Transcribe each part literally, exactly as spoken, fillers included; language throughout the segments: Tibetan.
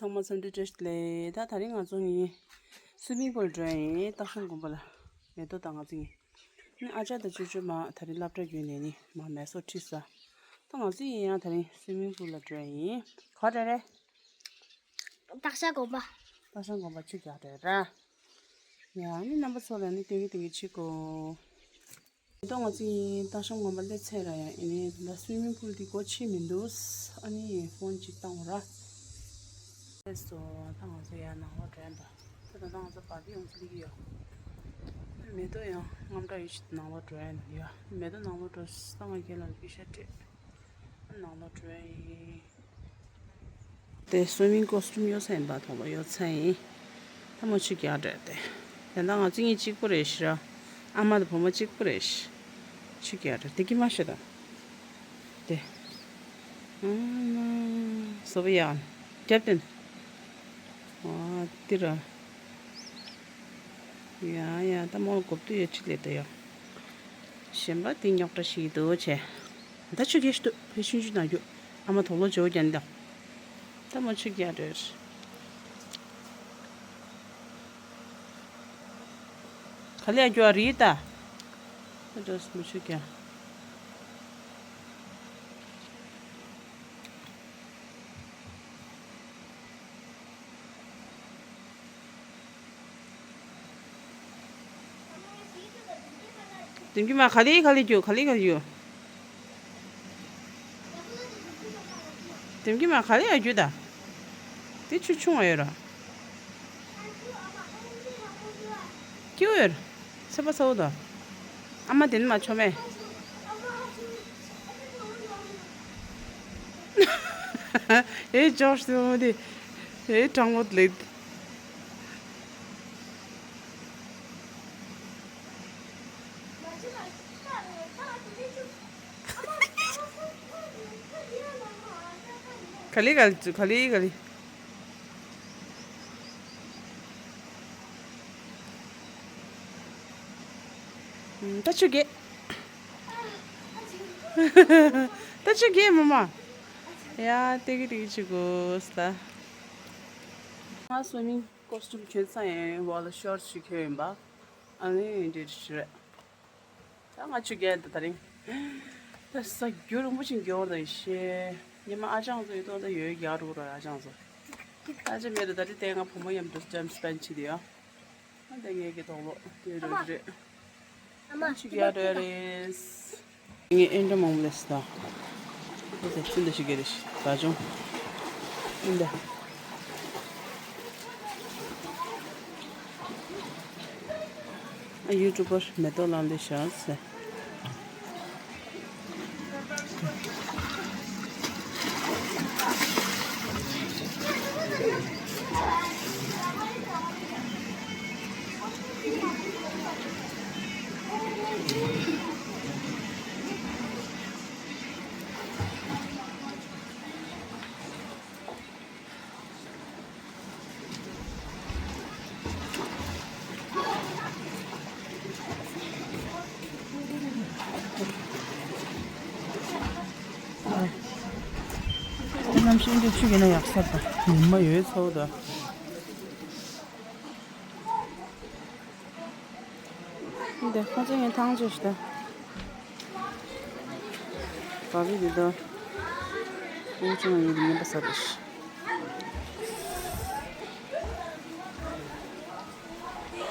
ཚང་མ་འཚམས་འདྲི་བཀྲ་ཤིས་བདེ་ལེགས། ད་དེ་རིང་ང་ཚོ་གཉིས་སུའི་མིང་པུལ་འགྲོ་ཡ་ཡིན། སྟག་ཤམ་དགོན་པ་ལ། མེ་ཏོག་དང་ང་ཚོ་གཉིས། ནི་ཨ་ཅག་དང་ཅོ་ཅོ་མ་དེ་རིང་སློབ་གྲྭ་བརྒྱུད་ནས་ནི་མ་མེ་སོ་ཁྲིད་ས། ད་ང་ཚོ་གཉིས་ཡང་དེ་རིང་སུའི་མིང་པུལ་ལ་འགྲོ་ཡ་ཡིན། ག་རེ་རེད། སྟག་ཤམ་དགོན་པ། སྟག་ཤམ་དགོན་པ་ཆུ་རྒྱག་འགྲོ་ཡ་ར། ཡ་ནི་རྣམ་པ་ཚོ་ལ་ནི་སྟོན་གི་སྟོན་གི་བྱེད་དགོས། མེ་ཏོག་ང་ཚོ་གཉིས་སྟག་ཤམ་དགོན་པ་སླེབས་ཚར་ར། ཡ་ཨེ་ནས་ད་སུའི་མིང་པུལ་འདི་སྒོ་ཕྱེ་མི་འདུག་ཨ་ནི་ཕོན་ཅིག་བཏང་བ་ར། སླེབས་སོང་། ད་ང་ཚོ་ཡར་ནང་ལོགས་འགྲོ་ཡ་འདུག་ད་ད་ལྟ་ང་ཚོ་བར་དུ་ཡོང་ཚུལ་གྱི་ཡོད། མེ་ཏོག་ཡང་དངངས་སྐྲག་ཡོད་ཅིག་ནང་ལོགས་འགྲོ་ཡ་འདུག་ཡ་མེ་ཏོག་ནང་ལོགས་འགྲོ་ས་ང་རྒན་ལགས་པེ་ཤ་སྤྲད། ནང་ལོགས་འགྲོ་ཡ་ཡིན། དེ་སུའི་མིང་ཀོ་སི་ཊུམ་ཡོད་ས་ཡིན་པ། དོགས་པ་ཡོད་ས་ཡིན། ད་མོ་ཆུ་རྒྱག་འགྲོ་དེ། དེ་འདྲ་ང་ཚོ་གཉིས་གཅིག་པུ་རེད་ཤི་ར། ཨ་མ་དང་བུ་མོ་གཅིག་པུ་རེད་ཤི། ཆུ་རྒྱག་འགྲོ་དེ་གི་མ་ཤི་ད། དེ། ཨ་མ། བཟོ་བ་ཡག་རྒྱབ་བསྟན། ཨ་ཏི་ར། ཡ་ཡ་ད་མོ་གོབ་ཏུ་ཡོད་ཆི་ལེ་ད་ཡ། གཞན་པ་དེ་རྙོག་དྲ་ཞིག་འདུག་བྱས། ད་ཆུ་རྒྱག་ཤི་འདུག་ཕེ་ཤུན་ཆུ་ན་རྒྱུ། ཨ་མ་དོག་ལོ་ཇོ་རྒྱན་ད། ད་མོ་ཆུ་རྒྱག་འགྲོ། ག་ལེ་ཡ་རྒྱུ་ཨ་རི་ད། ད་འགྲོ་མོ་ཆུ་རྒྱག་དེང་གི་མ་ག་ལེ་ག་ལེ་རྒྱུ། ག་ལེ་ག་ལེ་རྒྱུ། དེང་གི་མ་ག་ལེ་ཡ་རྒྱུ་ད། དེ་ཆུ་ཆུང་བ་ཡོད་ར། ཀྱུ་ཡོད། ཚེ་པ་ཚ་བོ་ད། ཨ་མ་དེ་ནི་མ་ཆོ་མེད། ཨེ་ཇོར་སི་མོ་དེ། ཨེ་དྲང་མོ་ལེགས། ག་ལེ་ག་ལེ་ག་ལེ་ག་ལེ། ད་ཆུ་རྒྱག་ད་ཆུ་རྒྱག་མ་མ། ཡ་ཏེ་གི་ཏེ་གི་ཆུ་གོ་ས། ང་སུའི་མིང་ཀོ་སི་ཊུམ་གྱོན་ས་ཡིན། འོག་ལ་ཤོར་ཊི་ཞིག་གྱོན་ཡིན་པ། ཨ་ནི་འདྲེ་ཞིག་རེད། ད་ང་ཆུ་རྒྱག་འདི་ད་རིང་། ད་ས་རྒྱུ་རིང་པོ་ཞིག་རྒྱག་འོར་ད་ཡི་ཤེས། ཉི་མ་ཨ་ཅང་ཚོ་ཡི་ཏོག་ད་ཡོད་རྒྱག་རུ་ར་ཨ་ཅང་ཚོ། ཨ་ཅག་མེད་ད་ད་རི་དེ་ང་བུ་མོ་མཉམ་དུ་ཇམ་སི་པན་ཆི་དེ་ཡ། ཨ་ད་ངེད་ཀྱི་དོག་ལོ་དེ་རེད་རེད། ཨ་མ་ཆུ་རྒྱག་འདྲ་རེད། ངས་ཨེ་འདྲ་མང་པོ་ལས་ད། ཨེ་ད་ཚིན་ད་ཞིག་གི་རེད་ད་ཅུང་། ཨིན་ད། ཨ་ཡུ་ཊུབ་པར་མེ་ཏོག་ལགས་ལས་ཤག་ཟེར། གནམ་གཤིས་འདི་ཆུ་ཡིན་ན་ཡག་ས་དང་ཉི་མ་ཡོད་ཚ་བོ་དང་། འདི་ཁོང་ཚོ་ངའི་ཐང་ཆད་ཤི་ད། བ་བི་འདི་དང་། ཨུ་ཆུང་ཡིན་ཉན་པ་ས་དེ་ཤི།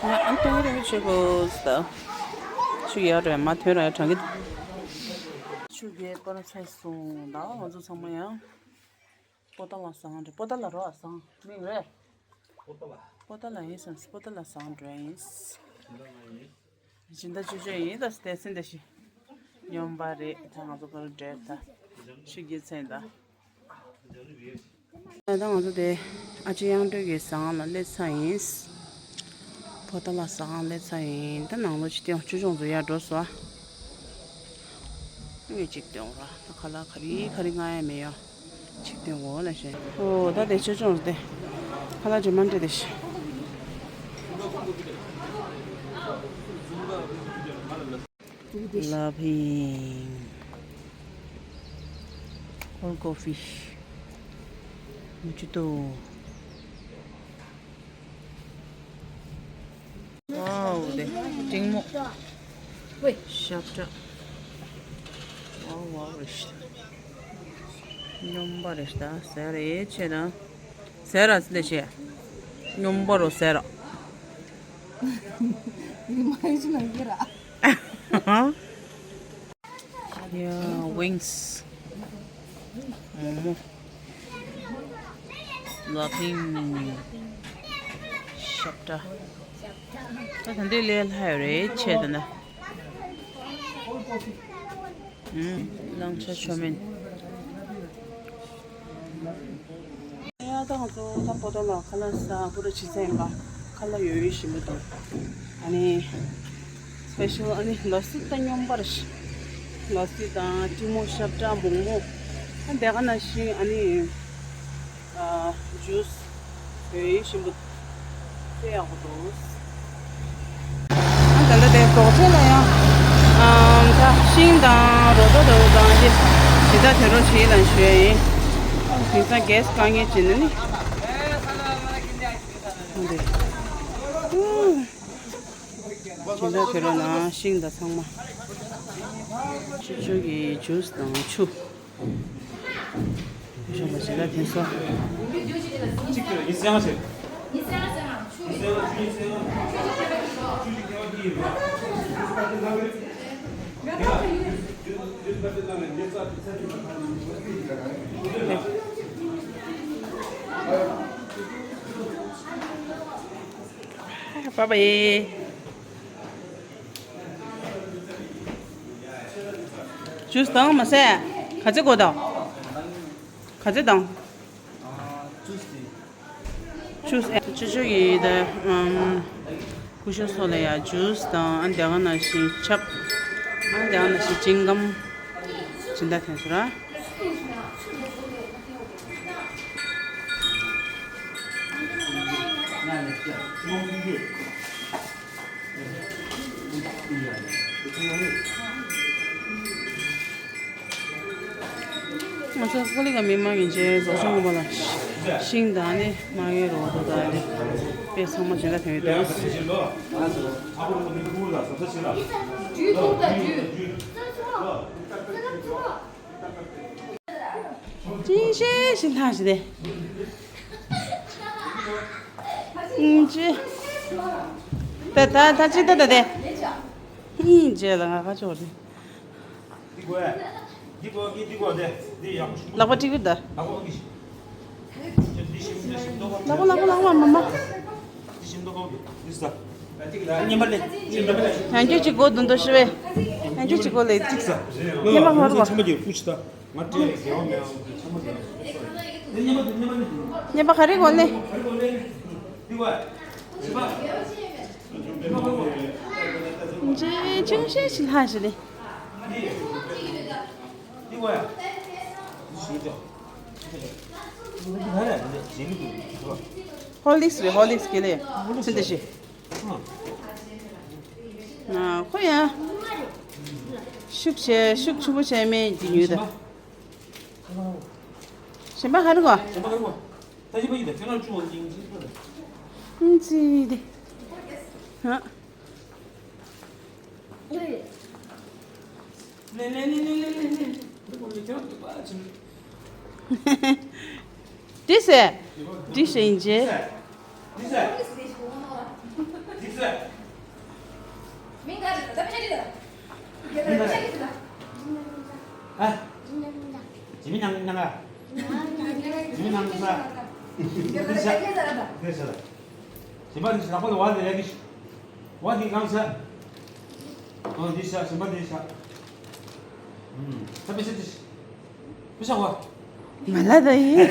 ང་ཨ་ཏོང་རེ་མི་ཆེ་གོ་ས། ཆུ་ཡར་རེ་མ་ཐོན་ར་གྲང་གི། ཆུ་རྒྱས་པར་ཚར་སོང་ད། ང་ཚོ་ཚང་མ་ཡང་པོ་ཏཱ་ལ་སང་འགྲོ། པོ་ཏཱ་ལ་རོ་ཨ་སང་མིང་རེད། པོ་ཏཱ་ལ་ཡིན་སམ། པོ་ཏཱ་ལ་སང་འགྲོ་ཡིན། སྦྱིན་བདག་ཆུ་ཆུ་ཡིན་ད་སྟེ་སིན་ད་ཤི། སྙོམས་པ་རེད་ད། ང་ཚོ་པར་འདྲེད་ད། ཆུ་རྒྱས་ཚན་ད། ད་ང་ཚོ་དེ་ཨ་ཅེ་དབྱངས་སྒྲོལ་གྱི་ཟ་ཁང་ལ་སླེབས་ཚར་ཡིན། པོ་ཏཱ་ལ་ཟ་ཁང་སླེབས་ཚར་ཡིན། ད་ནང་ལོགས་ཅིག་སྟོན། ཆུ་ཆུང་ཚོ་ཡར་འགྲོ་སོང་། ངས་ཅིག་སྟོན་ར། ད་ཁ་ལག་ག་རེ་ག་རེ་མངག་ཡ་མེད་ཡ། ཅིག་སྟོན་གོ་ལ་ཤེས། ཨོ་ད་དེ་ཆུ་ཆུང་དེ་ཁ་ལག་ཅིག་མ་འདྲེ་དེ་ཤི། ལ་ཕིང་། ཀོལ་ཀོ་ཕི། མུ་ཅི་ཏོ། ཤིང་མོ། ཝེ། ཤབ་ཏྲ། ཝའོ་ཝའོ་རེད་ཤག་སྙོམས་པོ་རེད་ཤག་ཟེར་རེད་ཆེ་ན། ཟེར་ར་ཟེར་ཆེ། སྙོམས་པོ་རུ་ཟེར་ར། ཡ། ཝིངས། མོག་མོག་ལ་ཕིང་། ཤབ་ཏྲ། ད་ད་འདི་ལས་ལྷག་ཡོད་རེད་ཆེ་ད་ན། ཨུམ། བླང་བྱ་ཆོ་མིན། ཡ་ད་ང་ཚོ་ད་པོ་ཏོ་ལ་ཁ་ལག་ཟ་པུ་ར་ཆི་ཚན་པ་ཁ་ལག་ཡོད་ཡོད་ཞིམ་པོ་འདུག་ཨ་ནི་སི་པེ་ཤལ་ཨ་ནི་ལ་སི་ད་སྙོམས་པར་ལ་སི་དང་ཀྲི་མོ་ཤབ་ཏྲ་མོག་མོག་ཨ་དེ་ག་ནང་བཞིན་ཨ་ནི་ཨ་ཇུས་ཡོད་ཡོད་ཞིམ་པོ་དཔེ་ཡག་པོ་འདུག་ཨ་ད་ལྟ་དེ་སྒོག་ཆེ་ལ་ཡང་ཨམ་ད་ཤིང་དང་རོ་ཏོ་དང་དེ་ཇི་ལྟར་དེ་རོ་བྱེད་ལ་ཞུ་ཡ་ཡིན། དེང་སང་གེ་སི་དཀའ་ངལ་ཅིག་ནི་ནི། འདི་ཇི་ལྟར་དེ་རོ་ན་ཤིང་དང་ཚང་མ། ཆུ་ཆུ་གི་ཇུས་དང་ཆུ། ཞོགས་པ་ཞེ་དྲག་དེ་སོ། Bye bye. ཇུས་དང་མ་ཟད། ག་ཚོད་དགོས་དང་། ག་ཚོད་དང་། ཇུས་ཨེ། ཅོ་ཅོ་ཡི་ད་ཨམ། སྐུ་ཞབས་སོགས་ལ་ཡ་ཇུས་དང་ཨ་འདི་ག་ནང་བཞིན་ཆབ། ཨ་འདི་ག་ནང་བཞིན་ཅིང་གམ། ཇི་འདྲ་ཐོན་སོང་ར། ང་ཚོ་ཀོ་ལི་ག་མི་མང་ཡིན་ཅེས་བཟོ་ཚོང་པ་ལ་ཤིང་དང་ནི་མ་གི་རོ་དོ་དང་ནི་དཔེ་ཚང་མ་ཇི་འདྲ་ཐོན་ཡོད་དོ། ཅིང་ཤེས་ཤིང་ཐང་ཞིག་དེ། ཅི། ད་ད་ད་ཅི་ད་ད་དེ། ཨིན་ཅེ་ལ་ང་ཁ་ཆོག་རེད། འདི་དགོས། འདི་དགོས། འདི་དགོས། འདི་འདི་ཡག་པོ་ཞིག་ལག་པ་ཀྲིག་ཀྲིག་ད། ལག་པ་ཀྲིག་ཀྲིག་ལག་པ་ལག་པ་ལག་པ་མ་མ། འདི་ཞིམ་མདོག་ཁ་འདི་ཟ། ཉན་པ་ལེ། ཉན་རྒྱུ་ཅིག་དགོས་འདུག་འདུག་ཞུ་བས། ཉན་རྒྱུ་ཅིག་དགོས་ལེ། ཉན་པ་ཧ་རུ་བ། ཆམ་པ་རྒྱབ་ཀུ་ཅི་ད། ང་ཏྲེ་རྒྱལ་བ་མེད་ཨང་ཆམ་པ་རྒྱབ། ཉན་པ་དེ་ཉན་པ་ནི། ཉན་པ་ག་རེ་དགོས་ལེ། ག་རེ་དགོས་ལེ། འདི་བ། ཞིམ་པ། ཅིང་ཤེས་ཤིང་ཐང་ཞིག་དེ། ཧོར་ལིགས་རེད། ཧོར་ལིགས་ཀྱི་ལས་ཚིག་འདི་ཞིག་ཁོ་ཡང་ཤུགས་ཆེ་ཤུགས་ཆེན་པོ་བྱས་མེད་འདི་ཉོས་ད། གཞན་པ་ཧ་རི་གོ། ཨིན་ཙི་དེ། ཧ། དེ་སེ། དེ་སེ་ཡིན་ཅེ། ཨ། ཇི་མི་ཉང་ཉང་ཨ། ཇི་མི་ཉང་ས། དེ་ས། དེ་ས། ཞིམ་པ་འདི་ལག་པ་ལ་བ་དེ་ཡ་གི། བ་འདི་གང་ས། ཨོ་འདི་ས། ཞིམ་པ་འདི་ས། ཨུམ། ད་པེ་ས་འདི་ས། པེ་ས་བ། མ་ལ་ད་ཡི།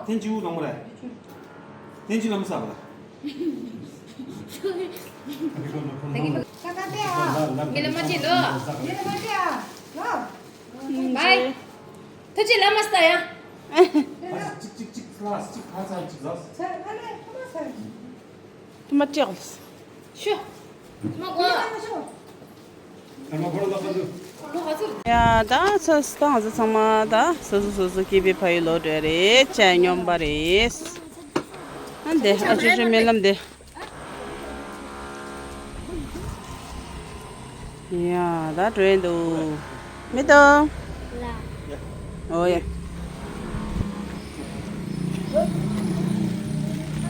ཐེན་ཅིའུ་ནང་མ་རེད། ཐེན་ཅིའུ་ལམ་ས་བ་ལ། ད་ད་དེ་ཨ། ངེད་ལ་མ་བྱེད་ལོ། ངེད་ལ་མ་བྱེད་ཨ། ལོ། བའི། ཐུགས་རྗེ་ལ་མ་ལྟ་ཡ། ཐུགས་མ་སྐྱེ། ཤོ། མ་གོ། ཡ་ད་ཚ་སྟངས་ཚ་ཚང་མ་ད་སོ་སོ་སོ་སོ་སྐྱིད་པའི་ཕ་ཡུལ་ལོག་འགྲོ་རེད། ཅག་སྨྱོན་པ་རེད། ཨ་འདི་ཨ་ཅོ་ཅོ་སྨོན་ལམ་འདི། ཡ་ད་འགྲོ་ཡི་འདུག་མི་འདུག་ཨོ་ཡ།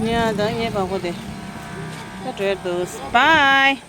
ཡ་ད་ངའི་བག་གོ་དེ་ད་འགྲོ་ཡི་འདུག་བའི།